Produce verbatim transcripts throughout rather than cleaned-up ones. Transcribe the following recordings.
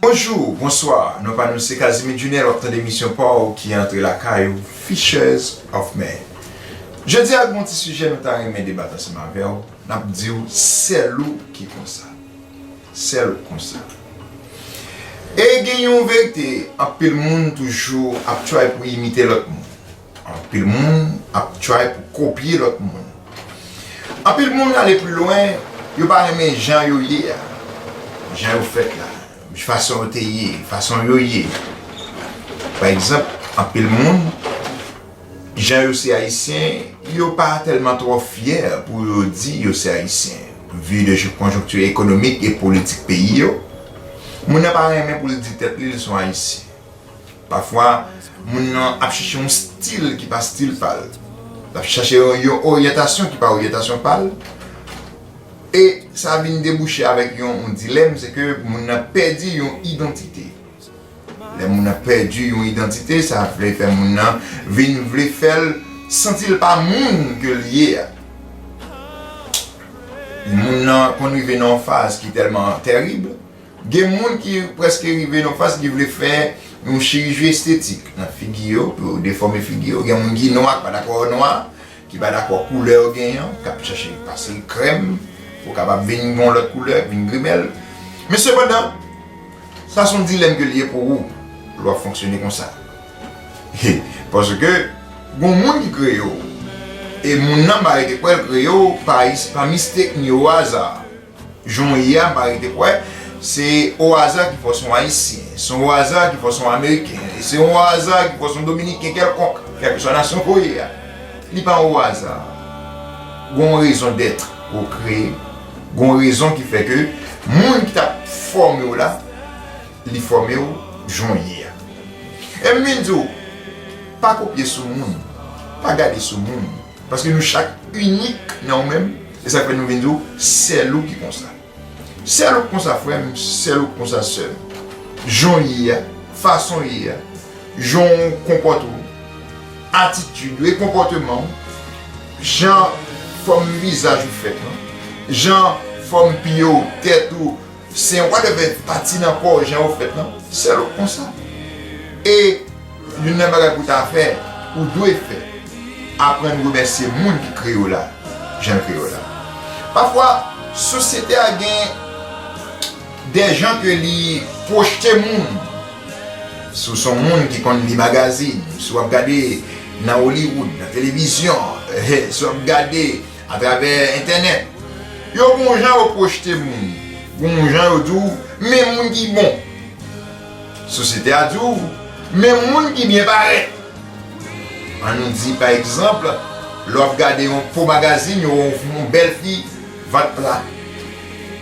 Bonjou, bonswa, non pa nou se Casimir Junel, w ap tande emisyon pa w ki antre lakay ou, Fishers of Men. Jodi a, gen yon ti sijè nou ta renmen debat ansanm avè w, n ap di w, sèl ou ki konsa. Sèl ou k konsa. E gen yon verite, anpil moun toujou ap try pou imite lòt moun. Anpil moun ap try pou kopye lòt moun. Anpil moun ale pi lwen, yo pa renmen jan yo ye a, jan yo fèt la, fason yo te ye, fason yo ye. Pa egzanp, anpil moun, jan yo se Ayisyen, yo pa tèlman twò fyè pou yo di yo se Ayisyen. Vi de konjonkti ekonomik e politik peyi yo, moun nan pa renmen pou l di tèt li l se yon Ayisyen. Pafwa, moun nan ap chèche yon stil ki pa stil pa l. L ap chèche yon, yon oryantasyon ki pa oryantasyon pa l. E sa vin debouche avèk yon, yon dilèm, se ke moun nan pèdi yon idantite. Lè moun nan pèdi yon idantite, sa vle fè moun nan vin vle fè l santi l pa moun ke l ye a. Moun nan konn rive nan yon faz ki tèlman tèrib, gen moun ki prèske rive nan faz ki vle fè yon chiriji estetik nan figi yo, pou yo defòme figi yo. Gen moun ki nwa, ki pa dakò nwa, ki pa dakò koulè yo genyen, k ap chèche pase krèm pou kapab vin yon lòt koulè, vin grimèl. Men sepandan, sa se yon dilèm ke l ye pou ou, lè w ap fonksyone konsa. Paske, gen moun ki kreye w, e moun nan m pa rete kwè l kreye w, pa, pa mistake ni o aza. Jan w ye a, m pa rete kwè, se o aza ki fè w se yon Ayisyen, se yon aza ki fè w se yon Ameriken, e se yon aza ki fè w se yon Dominiken kèlkonk, kèlkeswa nasyon ke w ye a. Li pa yon aza. Gen yon rezon dèt ke w kreye, gen yon rezon ki fè ke moun ki t ap fòme w la, li fòme w jan w ye a. E m vin di w, pa kopye sou moun, pa gade sou moun, paske nou chak inik nan nou menm, e sa k fè nou vin di w, sèl ou ki konsa. Sèl ou k konsa, frè m, sèl ou k konsa, sè m. Jan w ye a, fason w ye a, jan w konpòte w, atitid ou e konpòteman w, jan fòm vizaj ou fèt lan, jan fòm pye w, tèt ou, sen, whatever, pati nan kò w, jan yo fèt lan, sèl ou k konsa. E youn nan bagay pou w ta fè, ou dwe fè, aprann remèsye moun ki kreye w la, jan l kreye w la. Pafwa, sosyete a gen de jan ke li pwojte moun. Si w se yon moun ki konn li magazin, si w ap gade nan Hollywood, nan televizyon, si w ap gade atravè entènèt, yo gen yon jan yo pwojte moun, gen yon jan yo di w, men moun ki bon. Sosyete a di w, men moun ki byen parèt. An nou di, pa egzanp, lè w ap gade yon po magazin, yo wè yon, yon bèl fi, vant pla,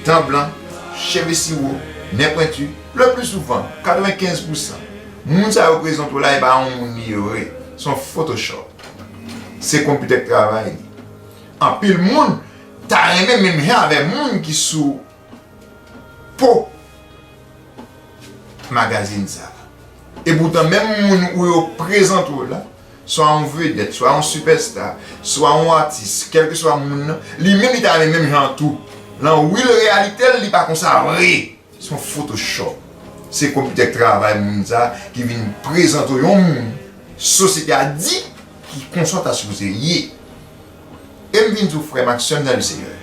dan blan, cheve siwo, nen pwenti, le pli souvan, katrevenkenz pousan, moun sa yo prezante w la, e pa yon moun li ye vre, se yon Photoshop. Se konpitè k travay li. Anpil moun ta renmen menm jan avè moun ki sou po magazin sa. E poutan, menm moun ou yo prezante w la, swa yon vedèt, swa yon sipèsta, swa yon atis, kèlkeswa moun nan, li menm li ta renmen menm jan tou. Nan real reyalite l, li pa konsa vre. Se yon Photoshop. Se konpitè k travay moun sa ki vin prezante w yon moun sosyete a di ki konsa w ta sipoze ye. E m vin di w, frè m ak sè m nan Leseyè,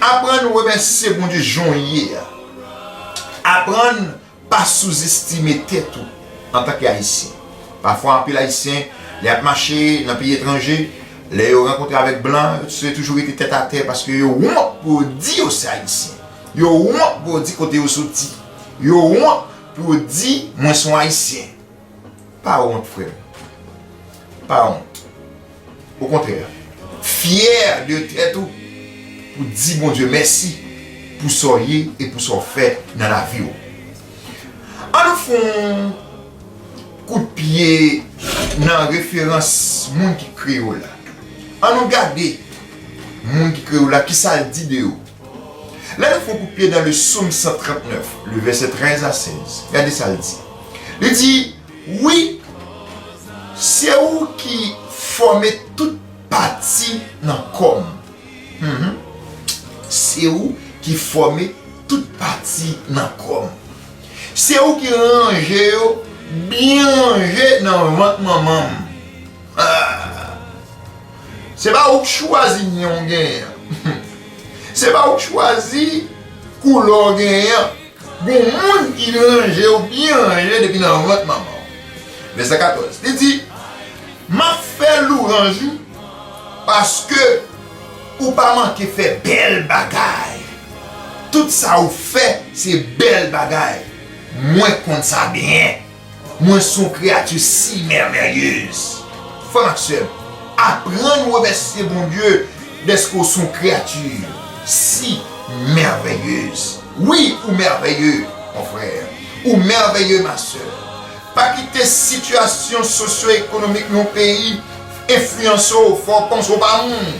aprann remèsye Bondye jan w ye a. Aprann pa souzestime tèt ou antanke Ayisyen. Pafwa, anpil Ayisyen, lè y ap mache nan peyi etranje, lè yo rankontre avèk blan, yo toujou rete tèt atè paske yo wont pou yo di yo se Ayisyen. Yo wont pou yo di kote yo soti. Yo wont pou yo di, "Mwen se yon Ayisyen." Pa wont, frè m. Pa wont. Okontrè, fyè de tèt ou pou di Bondye mèsi pou sa w ye e pou sa w fè nan lavi w. Ann nou fè yon kout pye nan referans moun ki kreye w la. Ann nou gade moun ki kreye w la, kisa l di de ou. Lè nou fè yon kout pye dans le Psaume cent trente-neuf, le verset treize à seize, gade sa l di. Li di, "Wi, se ou ki fòme tout pati nan kò m." Mhm. Se ou ki fòme tout pati nan kò m. Se ou ki ranje yo byen ranje nan vant manman m. Ah! Se pa ou k chwazi nyon w genyen an. Se pa ou k chwazi koulè w genyen an. Gon moun ki ranje w byen ranje depi nan vant manman w. Vèsè katòz, li di, m ap fè lwanj ou, paske ou pa manke fè bèl bagay. Tout sa ou fè, se bèl bagay. Mwen konn sa byen. Mwen se yon kreyati si mèvèyez. Frè m ak sè m, aprann remèsye Bondye dèske w se yon kreyati si mèvèyez. Wi, ou mèvèye, mon frè. Ou mèvèye, ma sè. Pa kite sitiyasyon sosyo-ekonomik yon peyi enfliyanse w, fè w panse w pa moun.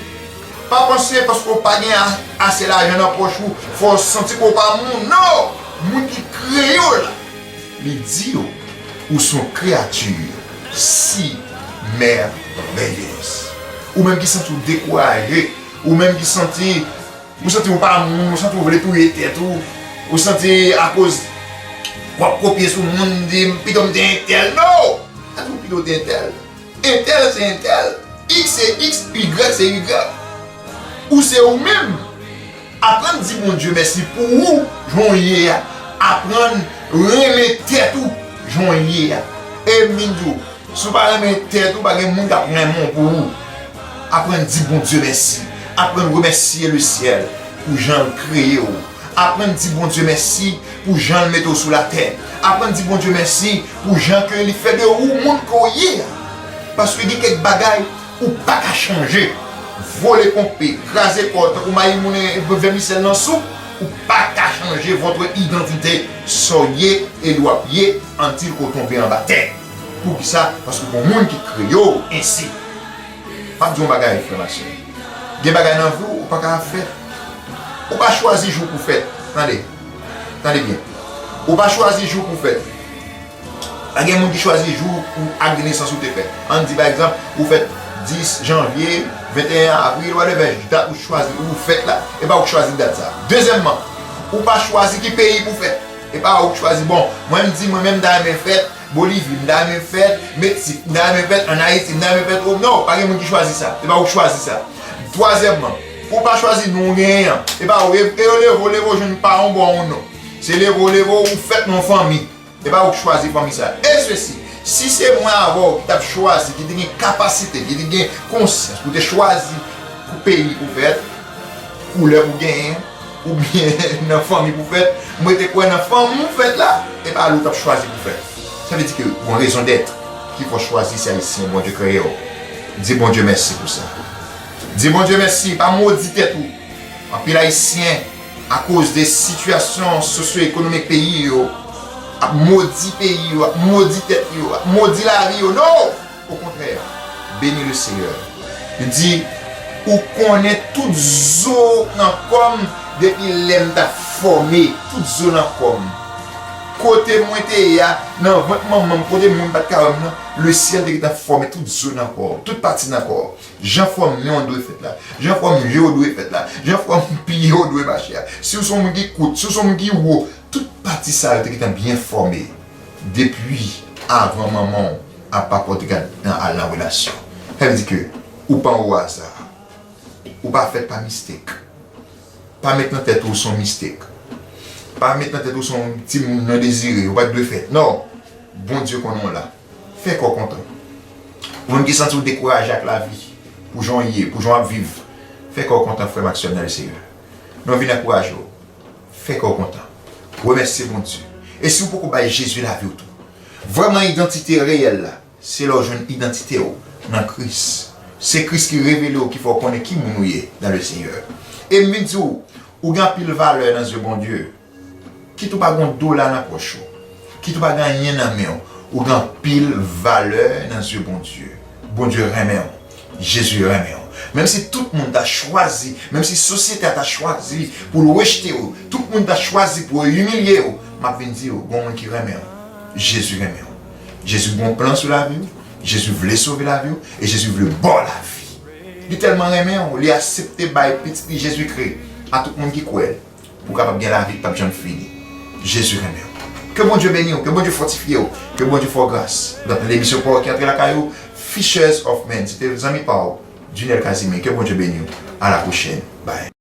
Pa panse paske w pa gen a- ase lajan nan pòch ou, fè w santi ke w pa moun. Non! Moun ki kreye w la, li di w, ou se yon kreyati si mèvèyez. Ou menm ki santi w dekouraje, ou menm ki santi, ou santi w pa moun, ou santi w vle touye tèt ou, ou santi akoz w ap kopye sou moun, di, pito m te entèl. Non! Pa di w pito w te entèl. Entèl se entèl, X se X, Y se Y. Ou se ou menm. Aprann di Bondye mèsi pou ou, jan w ye a. Aprann renmen tèt ou, jan w ye a. E m vin di w, si w pa renmen tèt ou, pa gen moun k ap renmen w pou ou. Aprann di Bondye mèsi. Aprann remèsye lesyèl pou jan l kreye w. Aprann di Bondye mèsi pou jan l mete w sou latè. Aprann di Bondye mèsi pou jan ke li fè de ou moun ke w ye a. Paske gen kèk bagay ou pa ka chanje. Vole ponpe, kraze kò, tankou mayi moun, vèmisèl nan soup, ou pa ka chanje votre identité. Sa w ye e w ap ye until ke w tonbe anba tè. Poukisa? Paske gon moun ki kreye w ensi. M ap di w yon bagay, frè m ak sè m. Gen bagay nan vi w, ou pa ka fèt. Ou pa chwazi jou pou fèt. Tande. Tande byen. Ou pa chwazi jou pou fèt. Pa gen moun ki chwazi jou ou ak de nesans ou te fèt. Ann di, pa egzanp, ou fèt dis janvye, venteyen avril, whatever, dat ou chwazi, ou fèt la, e pa ou k chwazi dat sa. Dezyèmman, ou pa chwazi ki peyi pou fèt. E pa ou k chwazi, bon, mwen m di, mwen menm m ta renmen fèt Bolivi, m ta renmen fèt Meksik, m ta renmen fèt ann Ayiti, m ta renmen fèt Rom. Non, pa gen moun ki chwazi sa. E pa ou k chwazi sa. Twazyèmman, ou pa chwazi non w genyen an. E pa ou, e, e yo leve w, leve w jwenn pa yon bon non. Se leve w, leve w, ou fèt nan yon fanmi. E pa ou k chwazi fanmi sa. E sesi, si se mwen avè w ki t ap chwazi, ki te gen kapasite, ki te gen konsyans pou te chwazi pou peyi pou fèt, koulè pou genyen, oubyen nan fanmi pou fèt, mwen te kwè nan fanmi w fèt la, e pa li w t ap chwazi pou fèt. Sa vle di ke yon rezon dèt ki fè w chwazi se Ayisyen Bondye kreye w. Di Bondye mèsi pou sa. Di Bondye mèsi, pa modi tèt ou. Anpil Ayisyen, akoz de sitiyasyon sosyo-ekonomik peyi yo, ap modi peyi yo, ap modi tèt yo, ap modi lavi yo. Non! Okontrè, beni le Seyè. Li di, ou konnen tout zo nan kò m depi lè m t ap fòme tout zo nan kò m. Kote mwen te ye a, nan vant manman m, kote moun pa t ka wè m nan, lesyèl te gentan fòme tout zo nan kò w, tout pati nan kò w. Jan fòm men w dwe fèt la, jan fòm je w dwe fèt la, jan fòm pye w dwe mache a. Si w se yon moun ki kout, si w se yon moun ki wo, tout pati sa yo te gentan byen fòme depi avan manman w ap pa pòte gad nan al nan relasyon. Sa vle di ke ou pa yon aza. Ou pa fèt pa mistake. Pa met nan tèt ou w se yon mistake. Pa met nan tèt ou w se yon timoun non dezire, ou pa t dwe fèt. Non! Bondye konnen w la. Fè kè w kontan. Ou menm ki santi w dekouraje ak lavi, pou jan w ye, pou jan w ap viv, fè kè w kontan, frè m ak sè m nan Leseyè. Nou vin ankouraje w. Fè kè w kontan. Remèsye Bondye. E si w poko bay Jezi lavi w tou, vrèman idantite reyèl la, se lè w jwenn idantite w nan Kris. Se Kris ki revele w, ki fè w konnen ki moun ou ye nan Leseyè. E m vin di w, ou gen anpil valè nan zye Bondye. Kit ou pa gen yon dola nan pòch ou, kit ou pa gen anyen nan men w, ou gen anpil valè nan zye Bondye. Bondye renmen w. Jezi renmen w. Menm si tout moun ta chwazi, menm si sosyete a ta chwazi pou l rejte w, tout moun ta chwazi pou yo imilye w, m ap vin di w, gon moun ki renmen w. Jezi renmen w. Jezi gon plan sou lavi w. Jezi vle sove lavi w. E Jezi vle ba w lavi. Li tèlman renmen w, li aksepte bay pitit li Jezikri a tout moun ki kwè l, pou w kapab gen lavi k p ap janm fini. Jezi renmen w. Ke Bondye beni w, ke Bondye fòtifye w, ke Bondye fè w gras. Donk, lemisyon pa w ki antre lakay ou, Fishers of Men. Se te zanmi pa w, Junel Casimir. Ke Bondye beni w. A la pwochèn. Bye.